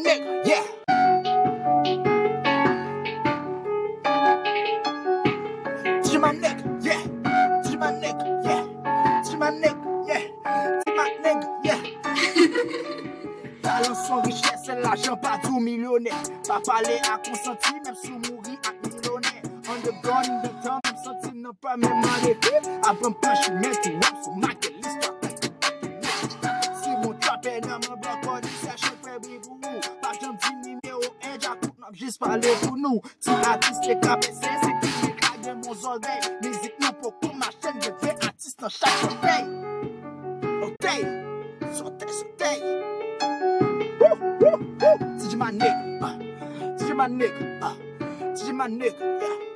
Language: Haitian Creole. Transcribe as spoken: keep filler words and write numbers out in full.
Nèg, yeah. Ti man nèg, yeah. Ti man nèg, yeah. Ti man nèg, yeah. Ti man nèg, yeah. Talan se yon richès, lajan pa di w milyonè. Pa pale ak yon santi, menm si w mouri ak milyon. An de gòn de tan, m santi m nan pa menm an epi. Avan m pran chimen tou, w ap sou make listwa. Si mon trapè nan men blan kò di sèche fè bri pou ou. Pa janm di nimewo en, Djakout n ap jis pale pou nou. Ti atis te ka pèse, se piblik la gen bon zòrèy. Mizik nou poko mache, n gen vre atis nan chak fòtèy. Fòtèy, sòtèy, sòtèy. Wou, wou, wou. Ti J Manik, ah. Ti J Manik, ah. Ti J Manik, yeah.